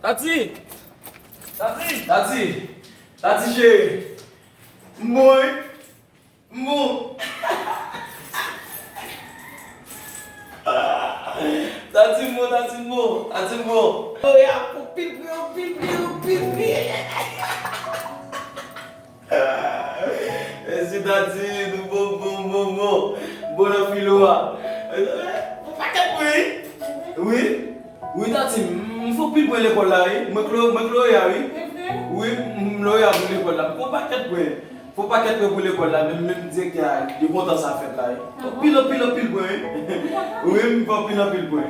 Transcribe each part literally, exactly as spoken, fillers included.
Tati! Tati! Tati! Tati cheri! M bon, wi! M bon! Tati m bon, Tati m bon, Tati m bon! Oye, ap pil, pil, pil, pil, pil, pil! Mèsi Tati, nou bon, bon, bon, bon. Bon nan filo a. Bon pakèt mwen, wi. Wi, wi Tati, m fè pil pwen lekòl la, wi. Mwen Chlo-, mwen Chloé a, wi. Wi, m Chloé a pou lekòl la. M fè pakèt pwen. Fè pakèt pwen pou lekòl la, menm, menm direktè a, li kontan sa fèt la, wi. Anpil, anpil, anpil pwen, wi. Wi, m fè anpil, anpil pwen.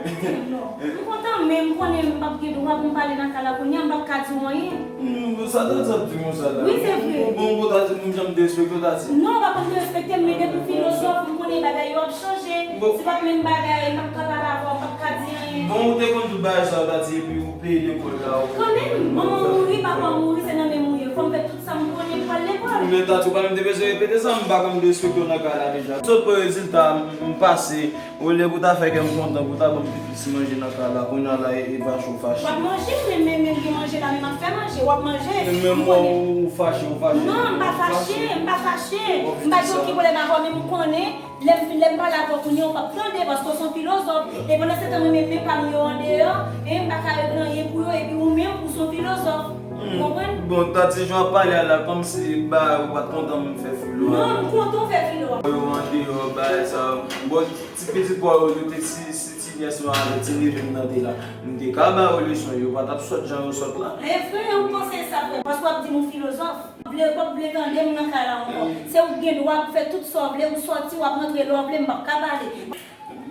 M kontan, men m konnen m p ap gen dwa pou m pale nan kay la kounye a, m p ap ka di w anyen. Hmm, sa Tati ap di konsa la? Wi, se vre. Bon, bon, Tati, m janm derespekte w, Tati. Non, w pa konn derespekte m, men depi w filozòf, m konnen bagay yo ap chanje. Bon. Se pa t menm bagay, m p ap ka pale avè w, m p ap ka di anyen. Bon, ou te konn tout bagay sa yo, Tati, epi ou peye lekòl la, ou... Kanmenm, manman mouri, papa mouri, se nan men m ou ye. Fò m fè tout sa m konnen, m pral lekòl. Men Tati, ou pa menm te bezwen repete sa, m pa konn derespekte w nan kay la deja. Sot pou rezilta, m pase. Olye pou w ta fè kè m kontan, pou w ta ban m pi piti manje nan kay la, kounye a la, e, e fache w fache. W ap manje, men, men, men gen manje la, men m ap fè manje, w ap manje. Men mwen, ou fache, ou fache. Non, m pa fache, m pa fache. M pa gen okenn pwoblèm avè w, men m konnen, lè m, lè m pale avè w kounye a, ou p ap tande, paske w se yon filozòf. E pandan se tan, mwen menm, men pa m yo andeyò, e m pa ka regle anyen pou yo, epi ou menm, ou se yon filozòf. Ou konprann? Bon, Tati, jan w ap pale a la, kòmsi, ba, ou pa t kontan m fè filo a. Non, m kontan w fè filo a. Yo andeyò, bagay sa yo. Bon, ti pitit pa w yo, yo te si, si ti nyès mwen avèk ti neve m nan te la. M te ka ba yo leson, yo pa t ap sòt jan yo sòt la. E vre, ou panse sa, frè? Paske w ap di m ou filozòf. W ap vle, w ap vle tande m nan kay la ankò. Se ou ki gen dwa pou fè tout sa w vle, ou sòti, w ap rantre lè w vle, m p ap ka pale.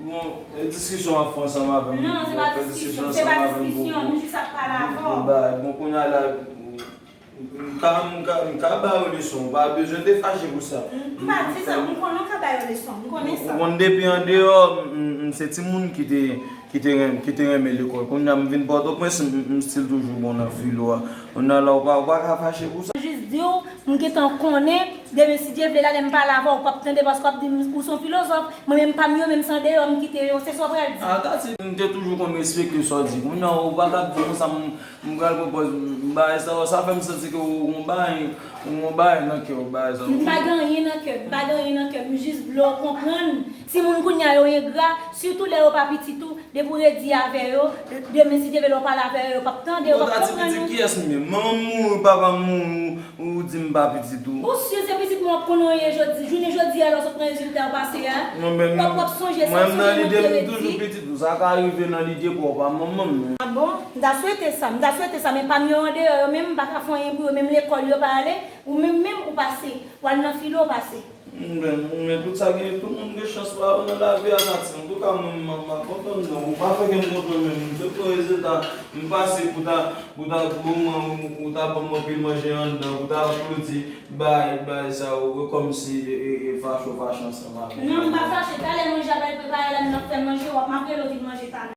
Bon, e diskisyon w ap fè ansanm avè m. Non, se pa diskisyon, se pa diskisyon, m jis ap pale avè w. Bon, kounye a la, m ka, m ka, m ka ba yo leson, ou pa bezwen te fache pou sa. M pa di sa, m konnen w ka ba yo leson, m konnen sa. Ou konn depi andeyò, m, m, m se timoun ki te, ki te ren-, ki te renmen lekòl. Kounye a m vin Pòtoprens, m, m still toujou bon nan filo a. Kounye a la, ou pa, ou pa ka fache pou sa. Jis di w, m gentan konnen, demen si Dye vle, la lè m pale avè w, ou p ap tande paske w ap di m ou se yon filozòf. Mwen menm pa m yo, menm si andeyò m kite yo, se sa w pral di. A, Tati, m te toujou konn respekte sa w di. Kounye a, ou pa ka di konsa, m, m pral pran pòz, m, bagay sa, sa fè m santi ke ou gon bagay, ou gon bagay nan kè w, bagay sa. M pa gen anyen nan kè m, m pa gen anyen nan kè m, m jis vle w konprann. Timoun kounye a yo engra, sitou lè yo pa pitit ou, depi w redi avè yo, demen si Dye vle lè w pale avè yo, yo p ap tande, yo p ap konprann ou. Bon, Tati, pitit kiyès m ye? Manman m mouri, papa m mouri, ou di m pa pitit ou. Ou si se pitit mwen w ap konnen w ye jodi, jounen jodi a lè w sot pran rezilta w pase a? Non, men w ap, w ap sonje sa, w ap sonje moun ki redi. Mwen, m nan lide m toujou pitit ou, sa ka rive nan lide pa w, pa manman m, men. A bon? M ta swete sa, m ta swete sa, men pa m yo andeyò, yo menm m pa ka fè anyen pou yo, menm lekòl yo pa ale, ou menm, menm ou pase, w al nan filo w pase. Men, men tout sa gen, tout moun gen chans pa yo nan lavi a, Tati. Antouka, mwen, m, m, m kontan, non. Ou pa fè kè m kontan menm. M te pran rezilta, m pase pou ta, pou ta, pou mwen, ou, ou ta ban m anpil manje anndan, pou ta aplodi, bay, bay sa, ou, kòmsi, e, e, e, fache w fache ansanm avè m. Non, m pa fache. Talè manje a pral prepare la, m ap fè manje, w ap, m ap rele w vin manje talè.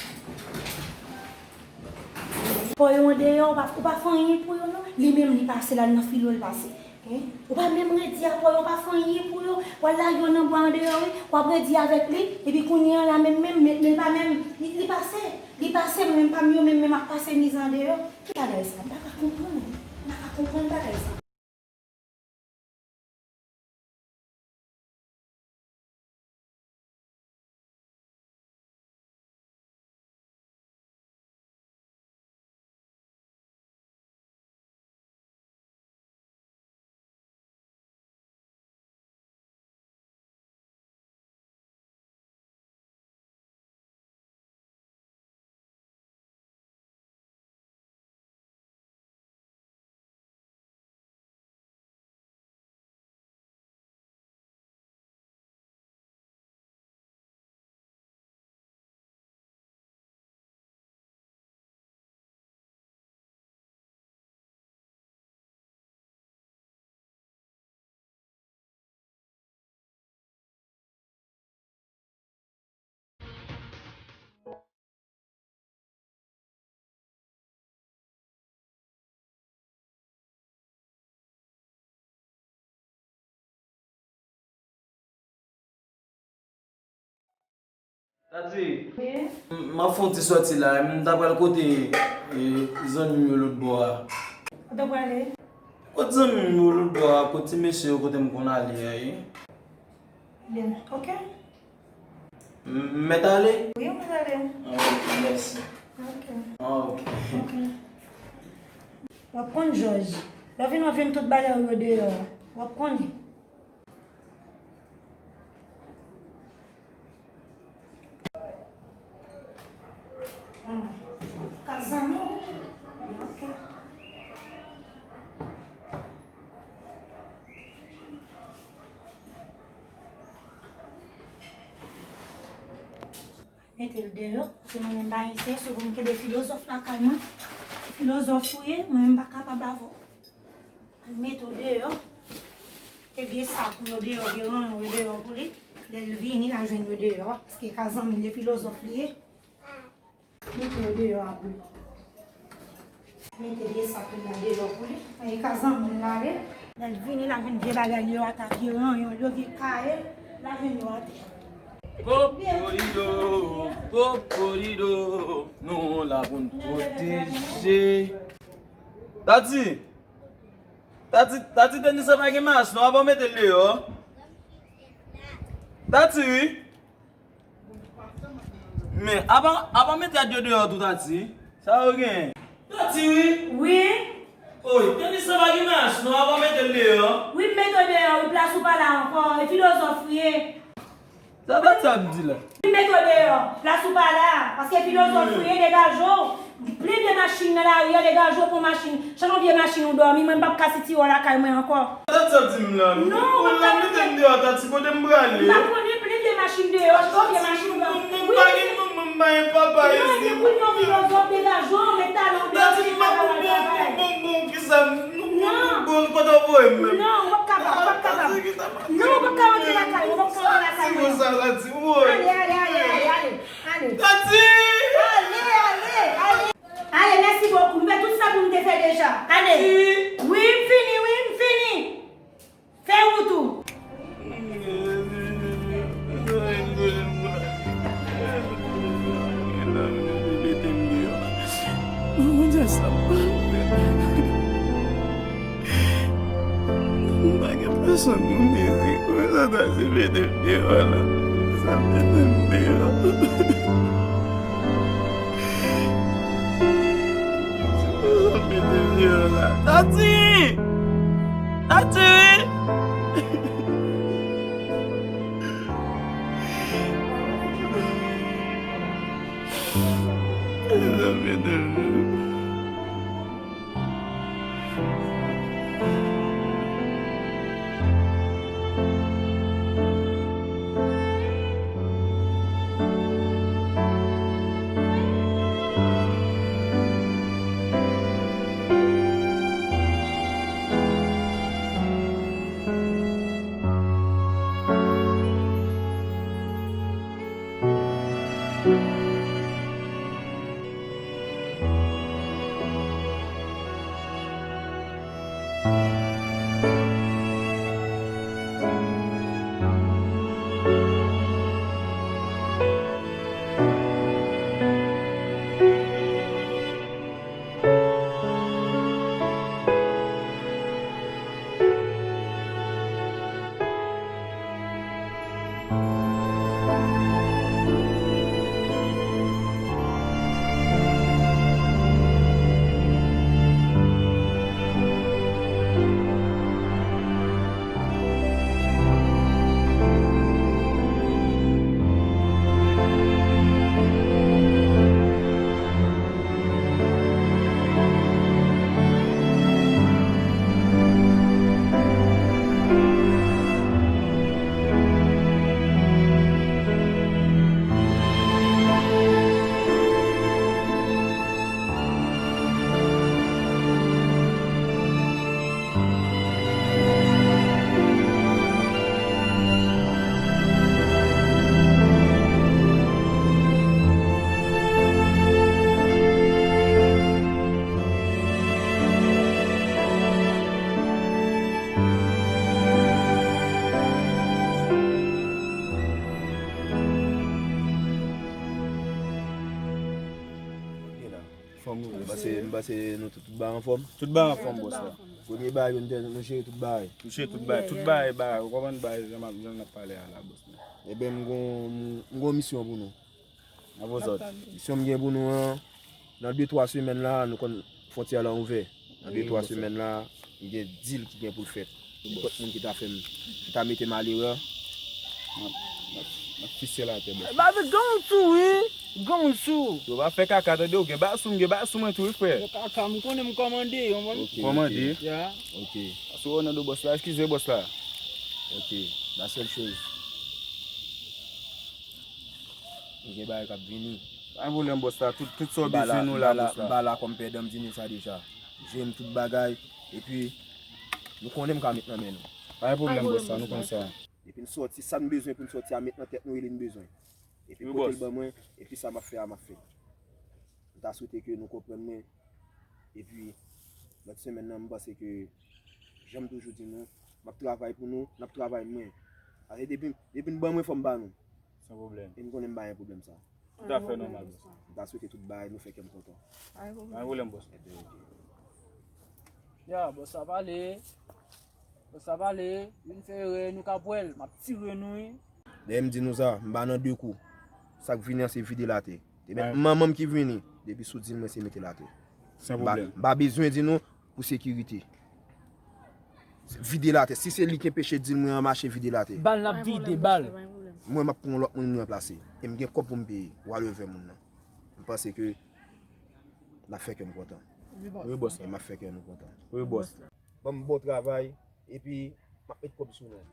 Paw yo andeyò, ou pa, ou pa fè anyen pou yo, non. Li menm, li pase, l al nan filo, l pase. Hein? Ou pa menm redi a paw yo, ou pa fè anyen pou yo. W al lage yo nan bwa andeyò, wi. W ap redi avèk li. Epi kounye a la, menm, menm, men, men pa menm. Li, li pase. Li pase, mwen menm pa m yo, menm, menm ap pase mizè andeyò. Ki bagay sa? M pa ka konprann. M pa ka konprann bagay sa. Tati, m ap fè yon ti sòti la, m ta pral kote, e, zanmi m yo lòt bò a. Kote w prale? Kot zanmi m yo lòt bò a, kot ti mesye yo kote m konn ale a, e. Byen, ok. M mèt ale? Wi, ou mèt ale. Ah, ok, mèsi. Ok. Ah, ok. Ok. W ap konn, Jòj. Lè w vin, w ap jwenn tout bagay ou yo deyò. W ap konnen. Ah, kat zanmi. Ok. Mete l deyò, paske mwen menm pa ayisyen, si w konn kenbe filozòf lakay mwen, filozòf ou ye, mwen menm pa kapab avè w. Al mete w deyò, e vye sak ou yo deyò, vye ranyon yo deyò pou li, lè l vini, l a jwenn yo deyò, paske e ka zanmi l, e filozòf li ye. Mete yo deyò a pou li. Mete vye sak li la deyò pou li. An, e ka zanmi l la ye. Lè l vini, l a jwenn vye bagay li yo atè, vye ranyon l yo, vye kaye l, l a jwenn yo atè. Kokoriko, kokoriko, nou la pou n pwoteje. Tati! Tati, Tati, tenis sa pa gen mach non, apa w mete l deyò? Tati, wi. Men, apa, apa mete yad yo deyò tou, Tati? Sa yo gen? Tati, wi. Wi. Oy, tenis sa pa gen mach non, apa w mete l deyò? Wi, m mete w deyò, wi, plas ou pa la ankò, e filozòf ou ye. Sa Tati ap di la? Wi, m mete w deyò, plas ou pa la, paske filozòf ou ye, degaje w. Plen vye machin nan lari a, degaje w pou machin. Chanje yon vye machin ou dòmi, mwen m p ap ka sitire w lakay mwen ankò. Sa Tati ap di m la? Non, ou p ap ka mete m deyò, Tati, kote m prale? M pa konnen, plen vye machin deyò, chanje yon vye machin ou dòmi. Wi, m pa gen manman, m pa gen papa isit. Non, e pou yon filozòf, degaje w, met talon w deyò, Tati, m ap bon, bon, bon, bon, kisa m, bon, bon, kote w voye m menm? Non, ou p ap kapab, ou p ap kapab. Non, ou p ap ka rantre lakay mwen, ou p ap ka rantre lakay mwen. Tati, konsa, Tati, woy. Ale, ale, ale, ale, ale. Ale. Ale, ale, ale, ale. Ale, mèsi bokou. M fè tout sa pou m te fè deja. Ale. Wi, m fini, wi, m fini. Fè wout ou. Mwen, Bondye, sa m pral fè? M pa gen pèsonn pou m di, se konsa ta se mete m deyò la. Sa mete m deyò. Se konsa mete m deyò la. Tati! Tati! Sa mete m deyò. M panse, m panse nou tout, tout bagay anfòm. Tout bagay anfòm, bòs la. Premye bagay yo, nou te, nou jere tout bagay. Nou jere tout bagay, tout bagay, bagay, ou konprann bagay, jan m ap, jan n ap pale a la, bòs la. Ebyen, m gon, m gon misyon pou nou. Avè zòt. Misyon m gen pou nou an, nan de twa semèn la, nou konn fwontyè la ouvè. Nan de twa semèn la, m gen deal ki gen pou l fèt. Nenpòt moun ki ta fè m, ki ta mete m alerè. M ap, m ap, m ap fise l atè, bòs. Babi, gen yon sou, wi. Gen yon sou. Yo pa fè kaka, tande, ou gen bagay sou, m gen bagay sou mwen tou, wi, frè. Yo kaka, m konnen m kòmande, yon moun. Ok, kòmande. Ok. Ya. Ok. Asou nan do bòs la, eskize bòs la. Ok, la sèl choz. M gen bagay k ap vini. Pa gen pwoblèm, bòs la. Tout, tout sa w bezwen, nou la, bòs la. M pa la kòm pèdan, m di nou sa deja. Jere m tout bagay. Epi, nou konnen m ka met nan men nou. Pa gen pwoblèm, bòs la. Nou konn sa. Epi n sòti, sa n bezwen pou n sòti a, met nan tèt nou, e li n bezwen. Epi pote l ban mwen, epi sa m ap fè a, m ap fè. M ta swete ke nou konprann mwen. Epi, lòt semèn nan, m panse ke, jan m toujou di nou, m ap travay pou nou, n ap travay mwen. Paske depi, depi n ban mwen, fò m ba nou. San pwoblèm. E m konnen m pa gen pwoblèm sa. Toutafè nòmal, bòs. M ta swete tout bagay, nou fè kè m kontan. Pa gen pwoblèm, bòs. Ebyen, ok. Ya, bòs la pale. Bòs la pale, vin fè erè, nou ka pwèl, m ap tire nou, wi. Dèyè m di nou sa, m pa nan de kou. Sa k vini an, se vide l atè. Te mèt manman m ki vini, depi sou di l mwen se mete l atè. San pwoblèm. M pa bezwen di nou pou sekirite. Vide l atè. Si se li ki enpeche di l mwen an mache, vide l atè. Bal n ap vide, bal. Mwen, m ap pran yon lòt moun m ranplase. E m gen kòb pou m peye. W a leve moun nan. M panse ke n ap fè kè m kontan. Wi, bòs. E m ap fè kè nou kontan. Wi, bòs. Ban m bon travay, epi m ap met kòb sou nou.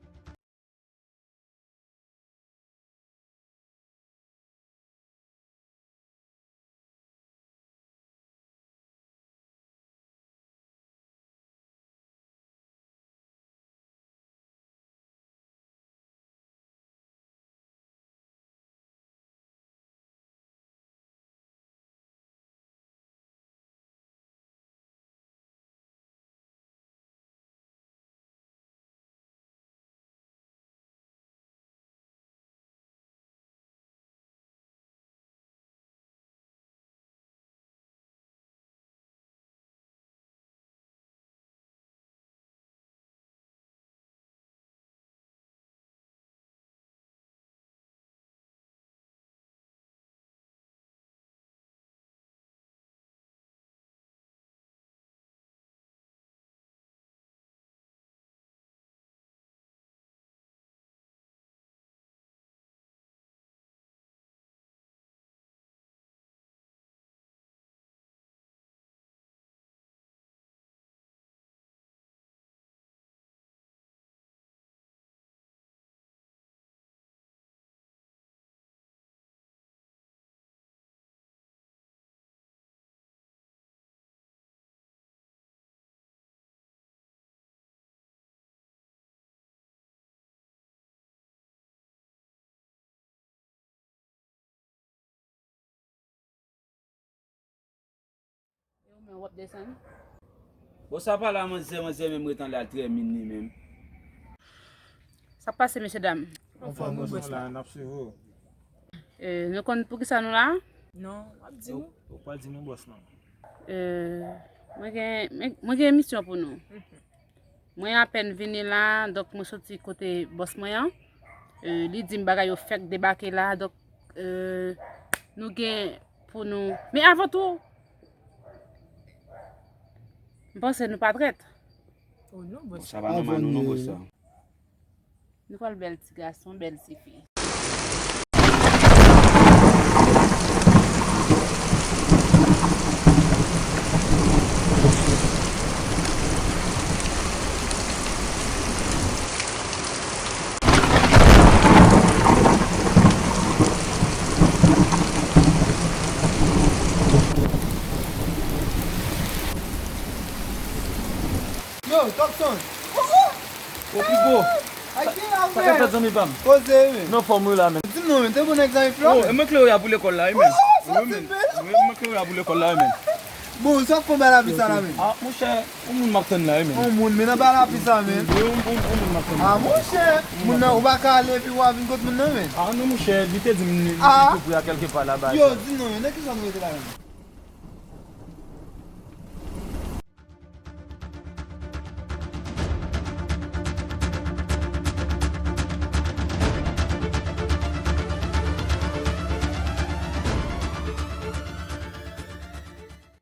E ou menm, w ap desann? Bon, sa pa la, manzè, manzè menm ret anlè al trè min li menm. Sa k pase, mesye dam? Anfòm, bòs la, n ap swiv ou. E, nou konn poukisa nou la? Non, w ap di nou. Ou pral di nou, bòs la. E, mwen gen, mwen, mwen gen misyon pou nou. Mwen apèn vini la, donk mwen soti kote bòs mwen an. E, li di m bagay yo fèk debake la, donk, e, nou gen pou nou. Men avan tou, m panse nou pa trèt. Oh non, bòs. Sa pa nòmal, non, non, bòs la. Nou pral bèl ti gason, bèl ti fi. Yo, Topson! Oh, oh! Ô, Pipo! Sa k ap fèt, zanmi pa m? Koze, men. Nan fòm wi la, men. Di m non, men. Te bon nèg zanmi Flò? Oh, e mwen klere a pou lekòl la, wi, men. Oh, oh, wi, men. Wi, mwen klere a pou lekòl la, wi, men. Bon, sa k fè w ba lapli sa la, men? Ah, monchè, yon moun m ap tann la, wi, men. Yon moun, men nan ba lapli sa, men. Wi, yon, yon, yon moun m ap tann la. Ah, monchè, moun nan, ou pa ka ale epi w a vin kot moun nan, men. Ah, non, monchè, li te di m li, li tou pre a kèlke pa laba. Yo, di m non, men. Nan ki zòn ou rete la, men?